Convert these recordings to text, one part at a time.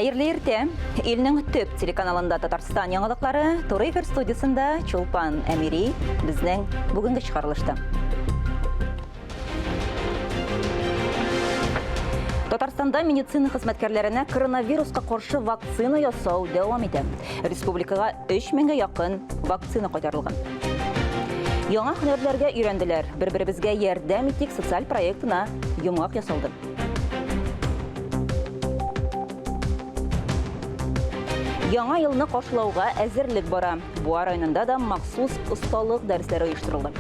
Хәерле иртә! Илнең төп телеканалында Татарстан яңалыклары, туры эфир студиясендә Чулпан Әмири безнең бүгенге чыгарылышта. Татарстанда медицина хезмәткәрләренә коронавируска каршы вакцина ясау дәвам итә. Республикага 3 меңгә якын вакцина кайтарылган. Яңа һөнәрләргә өйрәнделәр. Бер-беребезгә ярдәм итик социаль проектына йомгак ясалды. Яңа елны каршылауга әзерлек бара. Буа районында да махсус осталык дәресләре оештырылды.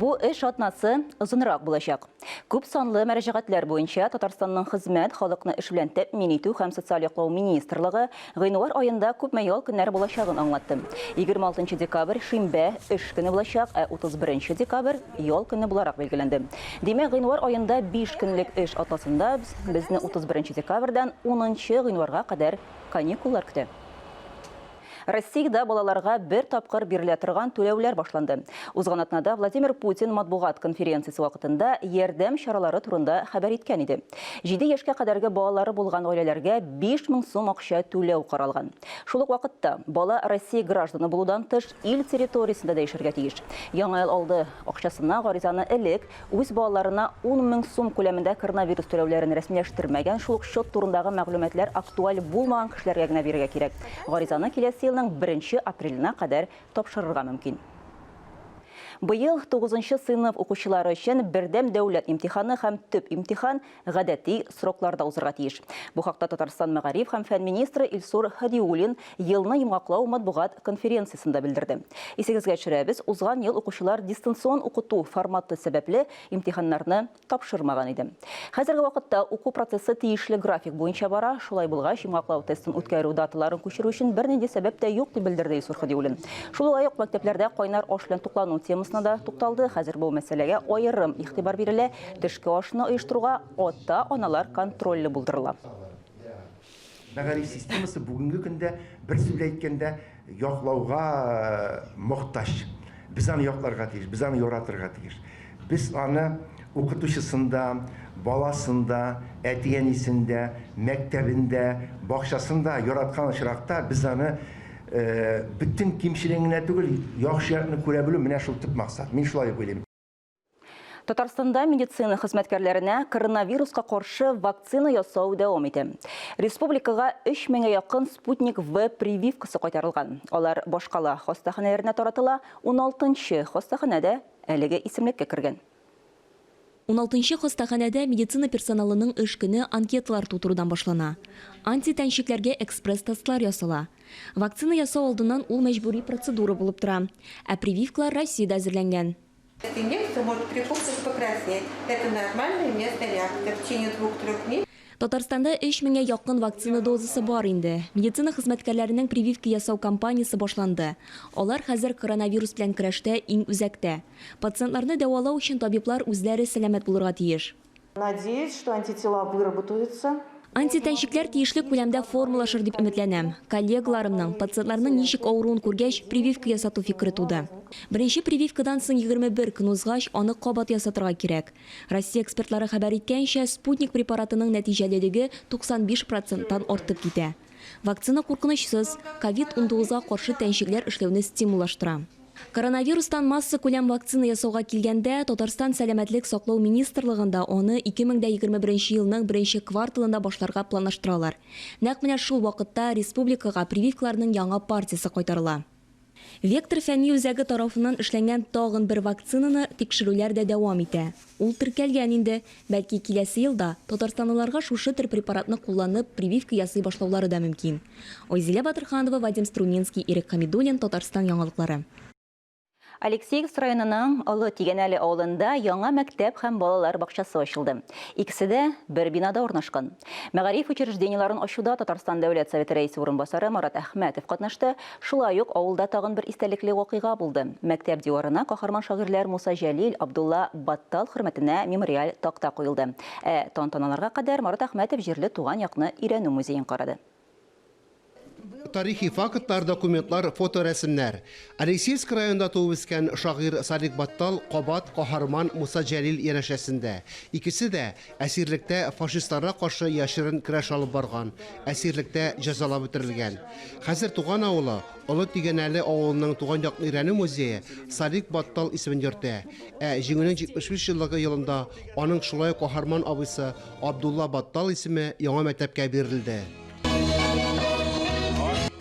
Бу эш атнасы озынрак булачак. Күп санлы мөрәҗәгатьләр буенча Татарстанның Хезмәт, халыкны эш белән тәэмин итү һәм социаль яклау министрлыгы гыйнвар аенда күпме ял көннәре булачагын аңлатты. 26 декабрь, шимбә, эш көне булачак, ә 31 декабрь ял көне буларак билгеләнде. Димәк, гыйнвар аенда 5 көнлек эш атнасында безне 31 декабрьдән 10 гыйнварга кадәр каникуллар көтә. Россиядә балаларга бер тапкыр бирелә торган түләүләр башланды. Узган атнада Владимир Путин матбугат конференциясе вакытында ярдәм чаралары турында хәбәр иткән иде. 7 яшькә кадәрге балалары булган гаиләләргә 5000 сум акча түләү каралган. Шул ук вакытта, бала Россия гражданы булудан тыш, ил территориясендә дә яшәргә тиеш. Яңа ел алды акчасына гаризаны элек үз балаларына 10 мең сум күләмендә коронавирус түләүләрен рәсмиләштермәгән, шул ук счет турындагы мәгълүматлар актуаль булмаган кешеләргә генә бирергә кирәк. Гаризаны киләсе елның беренче апреленә кадәр тапшырырга мөмкин. Быел тугызынчы сыйныф укучылары өчен бердәм дәүләт имтиханы һәм төп имтихан гадәти срокларда узырга тиеш. Бу хакта Татарстан мәгариф һәм фән министры Илсур Һадиуллин елны йомгаклау матбугат конференциясендә белдерде. Исегезгә төшерәбез, узган ел укучылар дистанцион укыту форматы сәбәпле имтиханнарны тапшырмаган иде. Хәзерге вакытта уку процессы тиешле график буенча бара, шулай булгач, йомгаклау тестын үткәрү даталарын күчерү өчен бернинди сәбәп тә юк, дип белдерде Илсур Һадиуллин. Шулай ук мәктәпләрдә кайнар аш белән туклану темасына да тукталды. Хәзер бу мәсьәләгә аерым игътибар бирелә, төшке ашны оештыруга ата-аналар контроле булдырыла. Мәгариф системасы бүгенге көндә, бер сүз белән әйткәндә, яклауга мохтаҗ. Без аны якларга тиеш, без аны яратырга тиеш. Без аны укытучысын да, баласын да, әти-әнисен дә, мәктәбен дә, бакчасын да яраткан очракта без аны бөтен кимчелеген генә түгел, яхшы якны күрә белү менә шул төп максат. Мин шулай уйлыйм. Татарстанда медицина хезмәткәрләренә коронавируска каршы вакцина ясау дәвам итә. Республикага 3 меңгә якын Спутник В прививкасы кайтарылган. Алар башкала хастаханәләренә таратыла, 16 хастаханә дә әлеге исемлеккә кергән. Уналтынчы хастаханәдә медицина персоналының эш көне анкеталар тутырудан башлана. Антитәнчекләргә экспресс-тестлар ясала. Вакцина ясау алдыннан ул мәҗбүри процедура булып тора. Ә прививкалар Россиядә әзерләнгән. Эта инъекция может припухнуть, покраснеть. Это нормальная местная реакция. В течение двух-трех дней. Татарстанда өч меңгә якын вакцина дозасы бар инде. Медицина хезмәткәрләренең прививка ясау кампаниясе башланды. Алар хәзер коронавирус белән көрәштә иң үзәктә. Пациентларны дәвалау өчен табиблар үзләре сәламәт булырга тиеш. Надеюсь, что антитела выработаются. Антитәнчекләр тиешле күләмдә формалашыр дип өметләнәм. Коллегаларымның, пациентларның ничек авыруын күргәч, прививка ясату фикере туды. Беренче прививкадан соң 21 көн узгач, аны кабат ясатырга кирәк. Россия экспертлары хәбәр иткәнчә, Спутник препаратының нәтиҗәлелеге 95 проценттан артып китә. Вакцина куркынычсыз, ковид 19 га каршы тәнчекләр эшләүне стимуллаштыра. Коронавирустан массакүләм вакцина ясауга килгәндә, Татарстан Сәламәтлек саклау министрлыгында аны 2021 елның беренче кварталында башларга планлаштыралар. Нәкъ менә шул вакытта республикага прививкаларның яңа партиясе кайтарыла. Вектор фәнни үзәге тарафыннан эшләнгән тагын бер вакцинаны тикшерүләр дә дәвам итә. Ул теркәлгән инде. Бәлки, киләсе елда татарстанлыларга шушы төр препаратны кулланып, прививка ясый башлаулары да мөмкин. Айзилә Батырханова, Вадим Струминский, Ирек Хәмидуллин, Татарстан яңалыклары. Алексеевск районының Олы Тигәнәле авылында яңа мәктәп һәм балалар бакчасы ачылды. Икесе дә бер бинада урнашкан. Мәгариф учреждениеләрен ачуда Татарстан Дәүләт Советы Рәисе урынбасары Марат Әхмәтов катнашты. Шулай ук авылда тагын бер истәлекле вакыйга булды. Мәктәп диварына каһарман шагыйрьләр Муса Җәлил, Абдулла Баттал хөрмәтенә мемориаль такта куелды. Ә тантаналарга кадәр Марат Әхмәтов җирле туган якны өйрәнү музеен карады. Тарихи фактлар, документлар, фоторәсемнәр. Алексеевск районында туып үскән шагыйрь Салих Баттал кабат каһарман Муса Җәлил янәшәсендә. Икесе дә әсирлектә фашистларга каршы яшерен көрәш алып барган, әсирлектә җәзалап үтерелгән. Хәзер туган авылы, Олы Тигәнәле авылының туган якны өйрәнү музее Салих Баттал исемен йөртә. Ә Җиңүнең 75 еллыгы елында аның шулай ук каһарман абыйсы Абдулла Баттал исеме яңа мәктәпкә бирелде.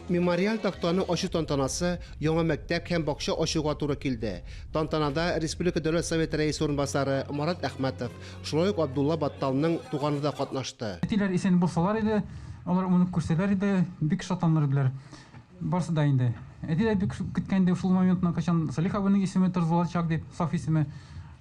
Мемориаль тактаны ачу тантанасы яңа мәктәп һәм бакча ачуга туры килде. Тантанада Республика Дәүләт Советы Рәисе урынбасары Марат Әхмәтов, шулай ук Абдулла Батталның туганы да катнашты. Әтиләр исән булсалар иде, алар моны күрсәләр иде, бик шатланыр иделәр. Барсы да инде. Әти дә бик көткән иде шул моментны, кайчан Салих абыйның исеме торгызылачак дип, саф исеме.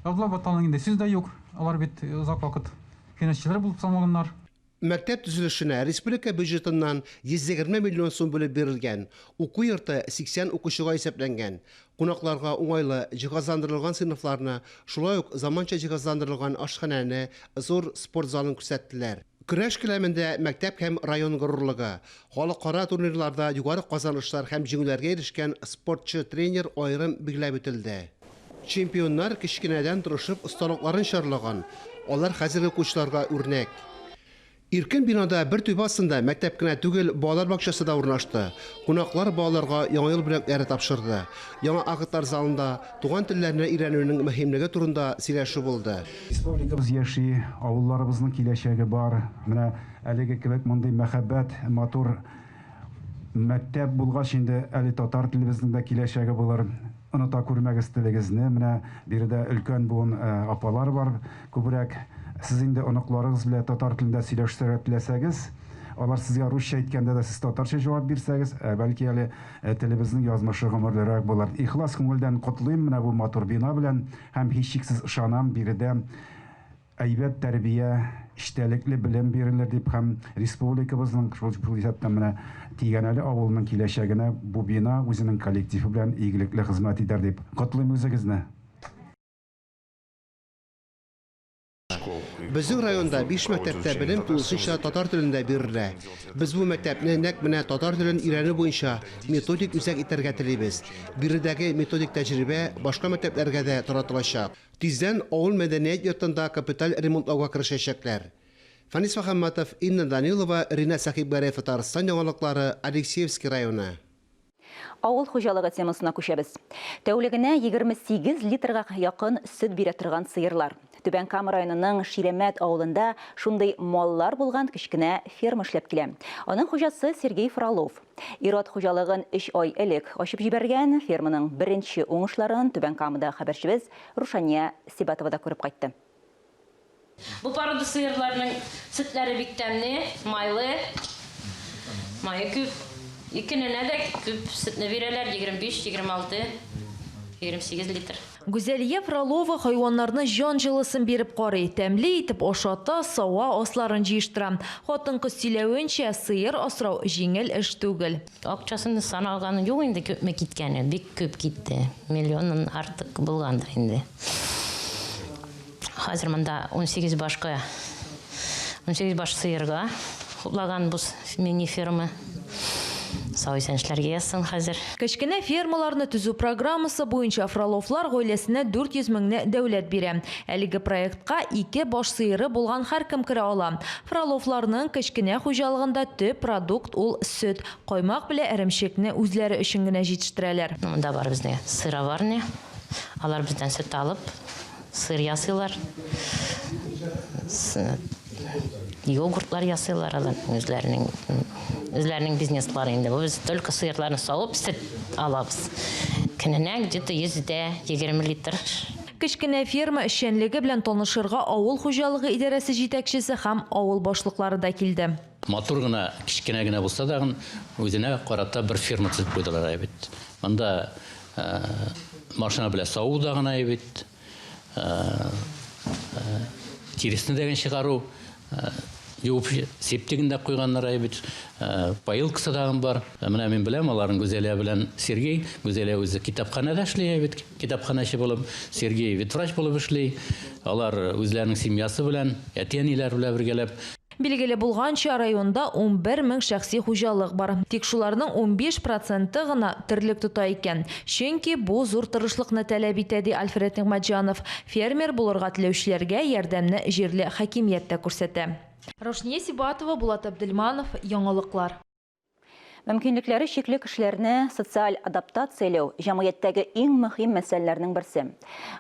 Абдулла Батталның инде сүз дә юк, алар бит озак вакыт хыянәтчеләр булып саналганнар. Мәктәп төзелешенә республика бюджетыннан 120 миллион сум бүлеп бирелгән. Уку йорты 80 укучыга исәпләнгән. Кунакларга уңайлы, җиһазландырылган сыйныфларны, шулай ук заманча җиһазландырылган ашханәне, зур спорт залын күрсәттеләр. Көрәш келәмендә мәктәп һәм район горурлыгы, халыкара турнирларда югары казанышлар һәм җиңүләргә ирешкән спортчы-тренер аерым билгеләп үтелде. Чемпионнар кечкенәдән тырышып осталыкларын чарлаган, алар хәзерге укучыларга үрнәк. Иркен бинада бер түбә астында мәктәп кенә түгел, балалар бакчасы да урнашты. Кунаклар балаларга Яңа ел бүләкләре тапшырды. Яңа актлар залында туган телләрне өйрәнүнең мөһимлеге турында сөйләшү булды. Республикабыз яши, авылларыбызның киләчәге бар. Менә әлеге кебек мондый мәхәббәт, матур Мәктәп булгач инде әле татар телебезнең дә киләчәге булыр. Оныта күрмәгез телегезне. Менә биредә өлкән буын апалар бар күбрәк. Сез инде оныкларыгыз белән татар телендә сөйләшсәгә теләсәгез, алар сезгә русча әйткәндә дә сез татарча җавап бирсәгез, ә бәлки әле телебезнең язмышы гомерлерәк булыр. Ихлас күңелдән котлыйм менә бу матур бина белән һәм һичшиксез ышанам, биредә Әйбәт тәрбия, эчтәлекле белем бирелер дип һәм республикабызның, шул исәптән менә Тигәнәле авылының киләчәгенә бу бина үзенең коллективы белән игелекле хезмәт итәр дип котлыйм үзегезне. Безнең районда биш мәктәптә белем тулысынча татар телендә бирелә. Без бу мәктәпне нәкъ менә татар телен өйрәнү буенча методик үзәк итәргә телибез. Биредәге методик тәҗрибә башка мәктәпләргә дә таратылачак. Тиздән авыл мәдәният йортында капиталь ремонтлауга керешәчәкләр. Фәнис Мөхәммәтов, Инна Данилова, Ринат Сәхибгәрәев Татарстан яңалыклары, Алексеевский районы. Авыл хуҗалыгы темасына күчәбез. Тәүлегенә 28 литрга якын сөт бирә торган сыерлар. Түбән Кама районының Ширәмәт авылында шундый маллар булган кечкенә ферма эшләп килә. Аның хуҗасы Сергей Фролов. Ир-ат хуҗалыгын өч ай элек ачып җибәргән. Ферманың беренче уңышларын Түбән Камада хәбәрчебез Рушания Сибатова да күреп кайтты. Бу порода сыерларның сөтләре бик тәмле, майлы, мае күп. И көненә дә күп сөтне бирәләр, 25, 26, 28 литр. Гүзәлия Фролова хайваннарны җан җылысын биреп карый, тәмле итеп ашата, сава, асларын җыештыра. Хатын-кыз сөйләвенчә, сыер асрау җиңел эш түгел. Акчасын саналганы юк инде, күпме киткәне, бик күп китте. Миллионнан артык булгандыр инде. Хәзер монда 18 башка, 18 баш сыерга хуплаган бу мини-ферма. Сау-исән эшләргә язсын хәзер. Кечкенә фермаларны төзү программасы буенча Фроловлар гаиләсенә 400 меңне дәүләт бирә. Әлеге проектка ике баш сыеры булган һәркем керә ала. Фроловларның кечкенә хуҗалыгында төп продукт ул сөт. Каймак белән эремчекне үзләре өчен генә җитештерәләр. Монда бар безнең сыроварня. Алар бездән сөт алып, Сыр ясыйлар. Йогуртлар ясыйлар алар үзләренең үзләренең бизнеслары инде. Бу без только сыерларны савып сөт алабыз. Көненә где-то 120 литр. Кечкенә ферма эшчәнлеге белән танышырга авыл хуҗалыгы идарәсе җитәкчесе һәм авыл башлыклары да килде. Матур гына, кечкенә генә булса да, үзенә карата бер ферма төзеп куйдылар бит. Монда Машина белән саву да гына бит. Тиресне дә чыгару, юып септигын да куйганнар бит. Поилкасы да бар. Менә мин беләм, аларның Гүзәлия белән Сергей. Гүзәлия үзе китапханәдә эшли бит, китапханәче булып. Сергей ветврач булып эшли. Алар үзләренең семьясы белән, әти-әниләре белән бергәләп. Билгеле булганча, районда 11 мең шәхси хуҗалык бар. Тик шуларның 15 проценты гына терлек тота икән. Чөнки бу зур тырышлыкны таләп итә, ди Альфред Нигъмәтҗанов. Фермер булырга теләүчеләргә ярдәмне җирле хакимият тә күрсәтә. Раушния Сибатова, Булат Әбделманов, Яңалыклар. Мөмкинлекләре чикле кешеләрне социаль адаптацияләү, җәмгыятьтәге иң мөһим мәсьәләләрнең берсе.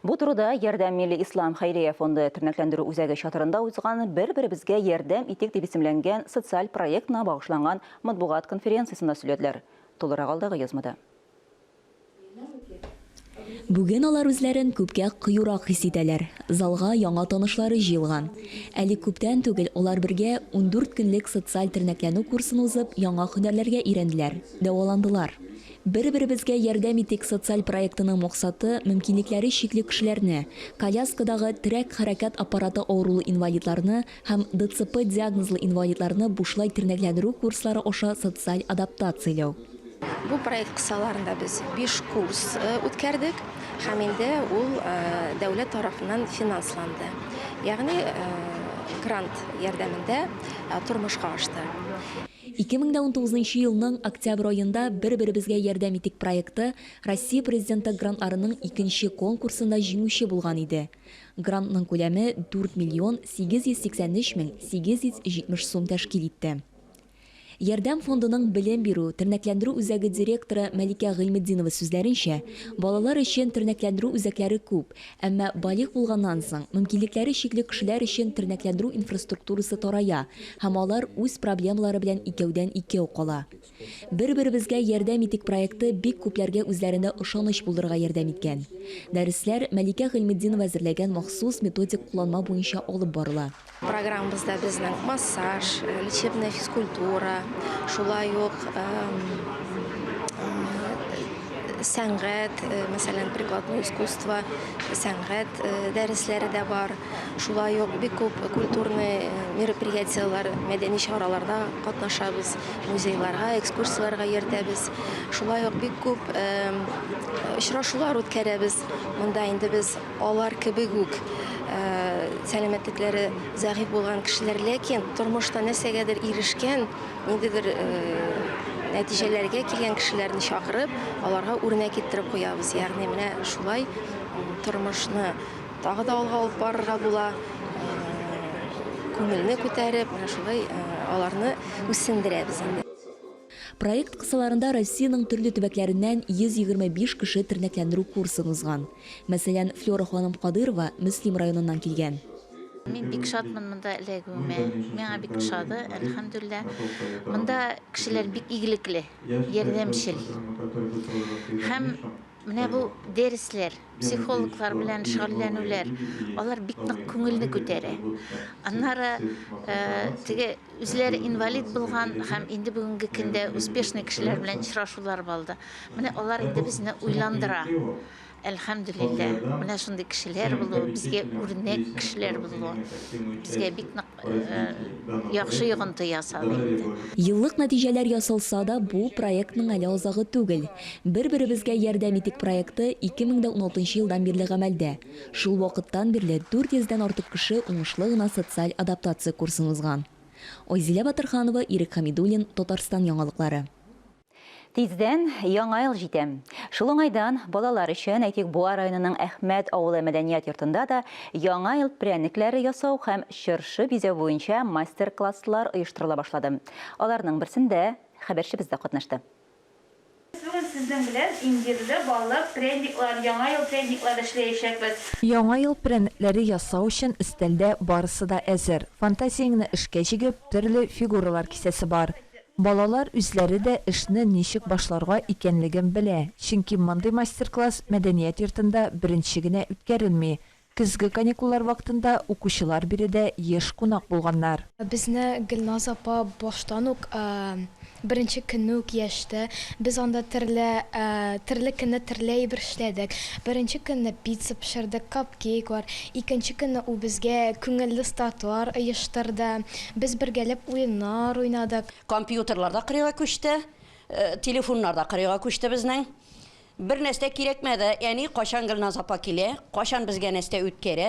Бу турыда Ярдәм милли ислам хәйрия фонды тернәкләндерү үзәге чатырында узган Бер-беребезгә ярдәм итик дип исемләнгән социаль проектына багышланган матбугат конференциясендә сөйләделәр. Тулырак алдагы язмада. Бүген алар үзләрен күпкә кыюрак хис итәләр. Залга яңа танышлары җыелган. Әле күптән түгел алар бергә 14 көнлек социаль тернәкләнү курсын узып, яңа һөнәрләргә өйрәнделәр, дәваландылар. Бер-беребезгә ярдәм итик социаль проектының максаты, мөмкинлекләре чикле кешеләрне, коляскадагы терәк-хәрәкәт аппараты авырулы инвалидларны һәм ДЦП диагнозлы инвалидларны бушлай тернәкләндерү курслары аша социаль адаптацияләү. Бу проект кысаларында без биш курс үткәрдек һәм инде ул дәүләт тарафыннан финансланды. Ягъни грант ярдәмендә тормышка ашты. 2019 елның октябрь аенда Бер-беребезгә ярдәм итик проекты Россия Президенты грантларының икенче конкурсында җиңүче булган иде. Грантның күләме 4 миллион 883 мең 870 сум тәшкил итте. Ярдәм фондының белем бирү, тернәкләндерү үзәге директоры Мәликә Гыйльметдинова сүзләренчә, балалар өчен тернәкләндерү үзәкләре күп, әмма балигъ булганнан соң, мөмкинлекләре чикле кешеләр өчен тернәкләндерү инфраструктурасы тарая һәм алар үз проблемалары белән икәүдән-икәү кала. Бер-беребезгә ярдәм итик проекты бик күпләргә үзләрендә ышаныч булдырырга ярдәм иткән. Дәресләр Мәликә Гыйльметдинова әзерләгән махсус методик кулланма буенча алып барыла. Программабызда безнең массаж, лечебная физкультура, шулай ук сәнгать, мәсәлән, прикладное искусство, сәнгать дәресләре дә бар. Шулай ук бик күп культурный мероприятиеләр, мәдәни чараларда катнашабыз, музейларга, экскурсияләргә йөртәбез. Шулай ук бик күп очрашулар үткәрәбез. Монда инде без Алар кебек үк сәламәтлекләре зәгыйфь булган кешеләр, ләкин тормышта нәрсәгәдер ирешкән, ниндидер нәтиҗәләргә килгән кешеләрне чакырып, аларга үрнәк иттереп куябыз. Ягъни менә шулай тормышны тагы да алга алып барырга була, күңелне күтәреп, менә шулай аларны үсендерәбез инде. Проект кысаларында Россиянең төрле төбәкләреннән 125 кеше тернәкләндерү курсын узган. Мәсәлән, Флера ханым Кадыйрова Мөслим районыннан килгән. Мин бик шатмын монда эләгүемә. Миңа бик ошады, әлхәмдүлилләһ. Монда кешеләр бик игелекле, ярдәмчел. Һәм менә бу дәресләр, психологлар белән шөгыльләнүләр, алар бик нык күңелне күтәрә. Аннары теге Үзләре инвалид булган һәм инде бүгенге көндә успешный кешеләр белән очрашулар булды. Менә алар инде безне уйландыра. Әлхәмдүлилләһ, менә шундый кешеләр булу, безгә үрнәк кешеләр булу безгә бик нык яхшы йогынты ясады инде. Еллык нәтиҗәләр ясалса да, бу проектның әле азагы түгел. Бер-беребезгә ярдәм итик проекты 2016 елдан бирле гамәлдә. Шул вакыттан бирле 400 дән артык кеше уңышлы гына социаль адаптация курсын узган. Айзилә Батырханова, Ирек Хәмидуллин, Татарстан яңалыклары. Тиздән Яңа ел җитә. Шул уңайдан балалар өчен, әйтик, Буа районының Әхмәт авылы мәдәният йортында да Яңа ел прәннекләре ясау һәм чыршы бизәү буенча мастер-класслар оештырыла башлады. Аларның берсендә хәбәрчебез дә катнашты. Без бүген сезнең белән имбирле, баллы пряниклар, Яңа ел пряниклары эшләячәкбез. Яңа ел прәннекләре ясау өчен өстәлдә барысы да әзер. Фантазияңне эшкә җигеп, төрле фигуралар кисәсе бар. Балалар үзләре дә эшне ничек башларга икәнлеген белә, чөнки мондый мастер-класс мәдәният йортында беренче генә үткәрелми. Көзге каникуллар вакытында укучылар биредә еш кунак булганнар. Безне Гөлназ апа баштан ук, беренче көнне үк яшьте. Без анда төрле, төрле көнне төрле әйбер эшләдек. Беренче көнне пицца пешердек, капкейклар. Икенче көнне ул безгә күңелле стартлар оештырды. Без бергәләп уеннар уйнадык. Компьютерлар да кырыйга күчте, телефоннар да кырыйга күчте безнең. Бер нәстә кирәкмәде, әни, кайчан Гөлназ апа килә, кайчан безгә нәстә үткәрә.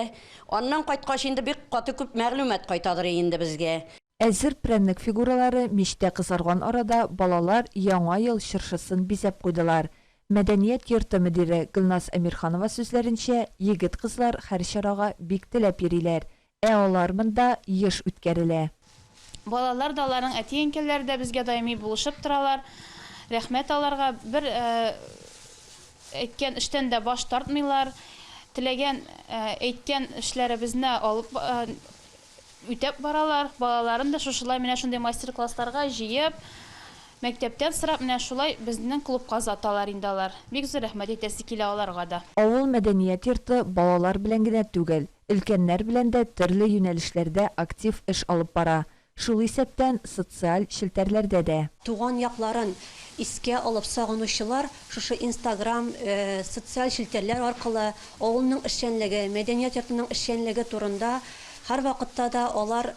Аннан кайткач инде бик каты күп мәгълүмат кайтадыр инде безгә. Әзер прәннек фигуралары мичтә кызарган арада балалар Яңа ел чыршысын бизәп куйдылар. Мәдәният йорты мөдире Гөлназ Әмирханова сүзләренчә, егет-кызлар һәр чарага бик теләп йөриләр, ә алар монда еш үткәрелә. Балалар да, аларның әти-әнкәләре дә безгә даими булышып торалар. Рәхмәт аларга. Бер әйткән эштән дә баш тартмыйлар. Теләгән, әйткән эшләребезне алып үтәп баралар. Балаларын да шушылай менә шундый мастер-классларга җыеп, мәктәптән сорап, менә шулай безнең клубка озаталар инде алар. Бик зур рәхмәт әйтәсе килә аларга да. Авыл мәдәният йорты балалар белән генә түгел, өлкәннәр белән дә төрле юнәлешләрдә актив эш алып бара. Шул исәптән, социаль челтәрләрдә дә. Туган якларын искә алып сагынучылар шушы Инстаграм, социаль челтәрләр аркылы авылның эшчәнлеге, мәдәният йортының эшчәнлеге турында һәрвакытта да алар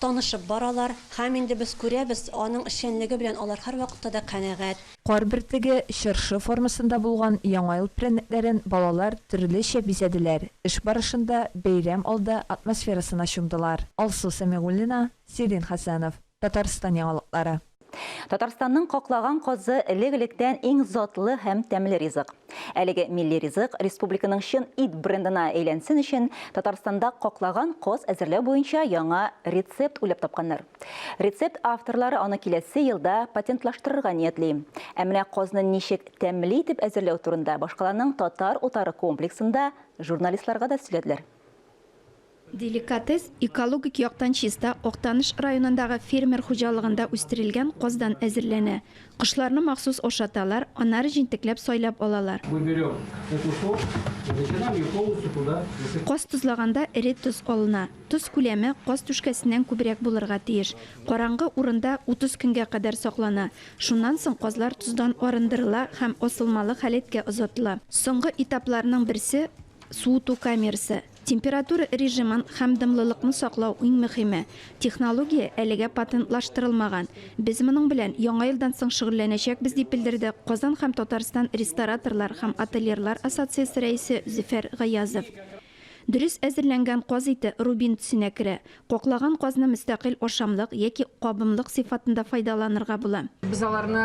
танышып баралар һәм инде без күрәбез, аның эшчәнлеге белән алар һәрвакытта да канәгать. Кар бөртеге, чыршы формасында булган Яңа ел прәннекләрен балалар төрлечә бизәделәр, эш барышында бәйрәм алды атмосферасына чумдылар. Алсу Сәмигуллина, Сирин Хәсәнов, Татарстан яңалыклары. Татарстанның каклаган казы элек-электән иң затлы һәм тәмле ризык. Әлеге милли ризык республиканың чын ит брендына әйләнсен өчен Татарстанда каклаган каз әзерләү буенча яңа рецепт уйлап тапканнар. Рецепт авторлары аны киләсе елда патентлаштырырга ниятли. Ә менә казны ничек тәмле итеп әзерләү турында башкаланың Татар утары комплексында журналистларга да сөйләделәр. Деликатес экологик яктан чиста Актаныш районындагы фермер хуҗалыгында үстерелгән каздан әзерләнә. Кошларны махсус ашаталар, аннары җентекләп сайлап алалар. Мы берем эту соль и начинаем ее полностью туда засыпать. Каз тозлаганда эре тоз алына. Тоз күләме каз түшкәсеннән күбрәк булырга тиеш. Караңгы урында 30 көнгә кадәр саклана. Шуннан соң казлар тоздан арындырыла һәм асылмалы халәткә озатыла. Соңгы этапларның берсе, суыту камерасы. Температура режимын һәм дымлылыкны саклау иң мөхиме. Технология әлегә патентлаштырылмаган. Без моның белән Яңа елдан соң шөгыльләнәчәкбез, дип белдерде Казан һәм Татарстан рестораторлар һәм отельерлар ассоциясе рәисе Зөфәр Гаязов. Дөрес әзерләнгән каз ите рубин төсенә керә. Каклаган казны мөстәкыйль ашамлык яки кабымлык сыйфатында файдаланырга була. Без аларны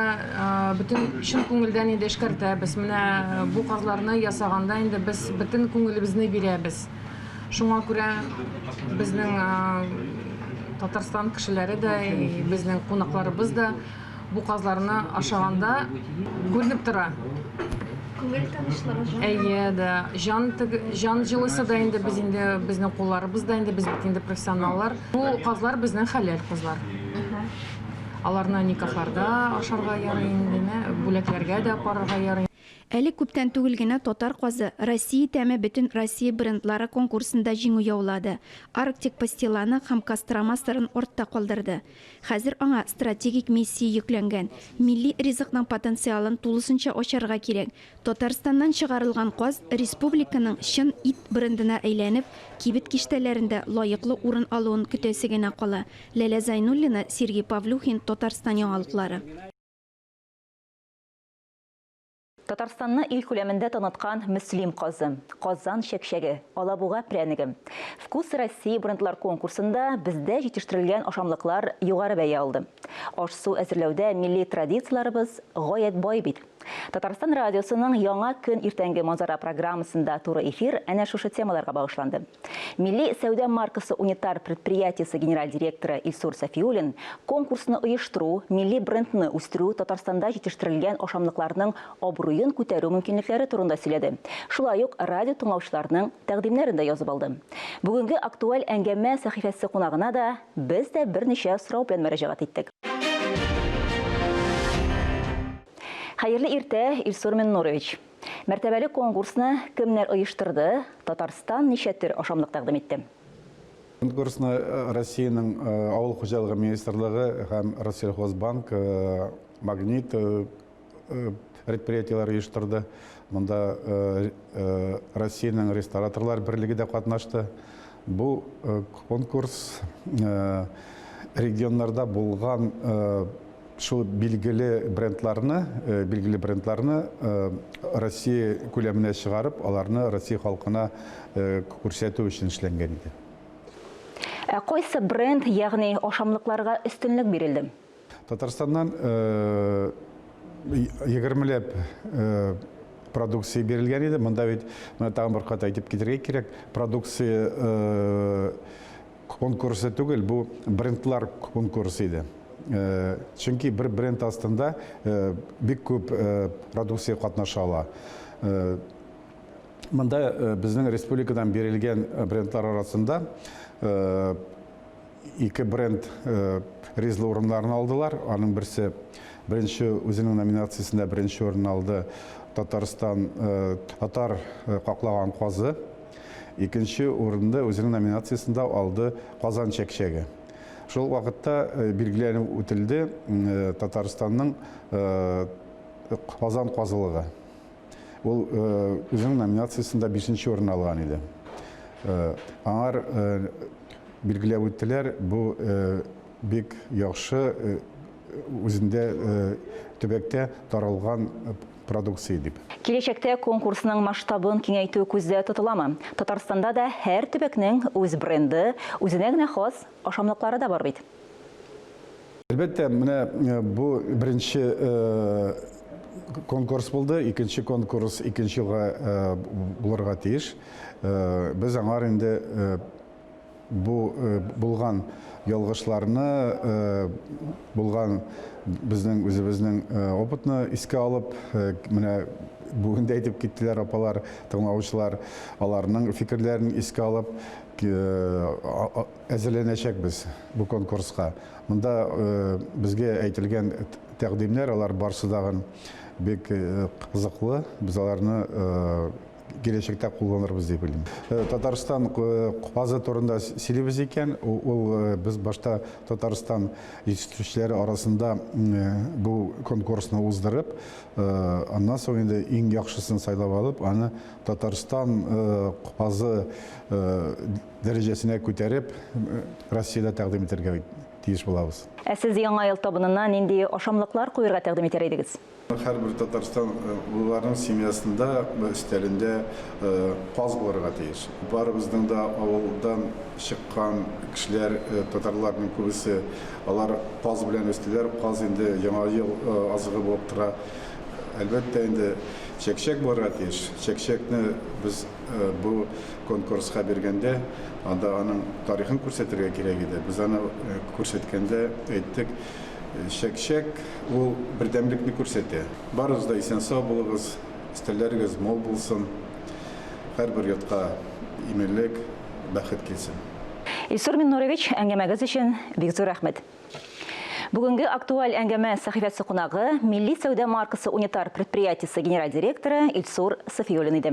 бөтен чын күңелдән инде эшкәртәбез. Менә бу казларны ясаганда инде без бөтен күңелебезне бирәбез. Шуңа күрә безнең Татарстан кешеләре дә, безнең кунакларыбыз да Бу казларны ашаганда күренеп тора. Күңел тынычлыгы, җан. Әйе, да. Җан җан җылысы да инде без инде безнең кулларыбыз да инде без бит инде профессионаллар. Бу казлар безнең хәләл казлар. Аларны никахларда ашарга ярый инде, бүләкләргә дә апарырга ярый. Әле күптән түгел генә Татар казы, Россия тәме бөтен Россия брендлары конкурсында җиңү яулады, Арктик пастиланы һәм Кострома сырын артта калдырды. Хәзер аңа стратегик миссия йөкләнгән, милли ризыкның потенциалын тулысынча ачарга кирәк. Татарстаннан чыгарылган каз республиканың чын ит брендына әйләнеп, кибет киштәләрендә лаеклы урын алуын көтәсе генә кала. Ләлә Зайнуллина, Сергей Павлюхин, Татарстан яңалыклары. Татарстанны ил күләмендә таныткан Мөслим казы, Казан чәкчәге, Алабуга прәнеге. Вкус России брендлар конкурсында бездә җитештерелгән ашамлыклар югары бәя алды. Аш-су әзерләүдә милли традицияләребез гаять бай бит. Татарстан радиосының Яңа көн иртәнге манзара программасында туры эфир әнә шушы темаларга багышланды. Милли сәүдә маркасы унитар предприятиесе генераль директоры Илсур Сафиуллин конкурсны оештыру, милли брендны үстерү, Татарстанда җитештерелгән ашамлыкларның абруен күтәрү мөмкинлекләре турында сөйләде. Шулай ук радио тыңлаучыларның тәкъдимнәрен дә язып алды. Бүгенге актуаль әңгәмә сәхифәсе кунагына да без дә берничә сорау белән мөрәҗәгать иттек. Хәерле иртә, Илсур Миннурович! Мәртәбәле конкурсны кемнәр оештырды, Татарстан ничә төр ашамлык тәкъдим итте? Конкурсны Россиянең Авыл хуҗалыгы министрлыгы һәм Россельхозбанк, Магнит предприятиеләре оештырды. Монда Россиянең рестораторлар берлеге дә катнашты. Бу конкурс регионнарда булган Шул билгеле брендларны, билгеле брендларны Россия күләменә чыгарып, аларны Россия халкына күрсәтү өчен эшләнгән иде. Ә кайсы бренд, ягъни ашамлыкларга өстенлек бирелде? Татарстаннан егермеләп продукция бирелгән иде. Монда бит менә тагын бер кат әйтеп китәргә кирәк, продукция конкурсы түгел, бу брендлар конкурсы иде. Чөнки бер бренд астында бик күп продукция катнаша ала. Монда безнең республикадан бирелгән брендлар арасында ике бренд призлы урыннарны алдылар. Аның берсе беренче үзенең номинациясендә беренче урын алды Татарстан татар каклаган казы. Икенче урынны үзенең номинациясендә алды Казан чәкчәге. Шул вакытта билгеләнеп үтелде Татарстанның Казан казылыгы. Ул үзенең номинациясендә бишенче урын алган иде. Аңар билгеләп үттеләр, бу бик яхшы үзендә төбәктә таралган продукция дип. Киләчәктә конкурсның масштабын киңәйтү күздә тотыламы? Татарстанда да һәр төбәкнең үз бренды, үзенә генә хас ашамлыклары да бар бит. Әлбәттә, менә бу беренче конкурс булды, икенче конкурс икенче елга булырга тиеш. Без аңар инде бу булган ялгышларны, булган безнең үзебезнең опытны искә алып, менә бүген дә әйтеп киттеләр апалар, тыңлаучылар, аларның фикерләрен искә алып, әзерләнәчәкбез бу конкурска. Монда безгә әйтелгән тәкъдимнәр, алар барсы дагын бик кызыклы. Без аларны киләчәктә кулланырбыз дип уйлыйм. Татарстан казы турында сөйлибез икән, ул без башта Татарстан җитештерүчеләре арасында бу конкурсны уздырып, аннан соң инде иң яхшысын сайлап алып, аны Татарстан казы дәрәҗәсенә күтәреп, Россиядә тәкъдим итәргә тиеш булабыз. Ә сез Яңа ел табынына нинди ашамлыклар куерга тәкъдим итәр идегез? Һәрбер татарстанлыларның семьясында, өстәлендә каз булырга тиеш. Барыбызның да авылдан чыккан кешеләр, татарларның күбесе, алар каз белән үстеләр. Каз инде Яңа ел азыгы булып тора. Әлбәттә инде, чәкчәк булырга тиеш. Чәкчәкне без Бу конкурска биргәндә, анда аның тарихын күрсәтергә кирәк иде. Без аны күрсәткәндә әйттек, чәк-чәк ул бердәмлекне күрсәтә. Барыгыз да исән-сау булыгыз, өстәлләрегез мул булсын, һәрбер йортка иминлек, бәхет килсен. Илсур Миннурович, әңгәмәгез өчен бик зур рәхмәт. Бүгенге актуаль әңгәмә сәхифәсе кунагы Милли сәүдә маркасы унитар предприятиесе генераль директоры Илсур Сафиуллин иде.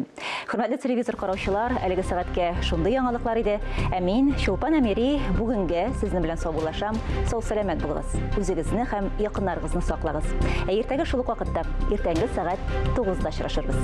Хөрмәтле телевизор караучылар, әлеге сәгатькә шундый яңалыклар иде. Ә мин, Чулпан Әмири, бүгенгә сезнең белән саубуллашам. Сау-сәламәт булыгыз. Үзегезне һәм якыннарыгызны саклагыз. Ә иртәгә шул ук вакытта, иртәнге сәгать 9-да очрашырбыз.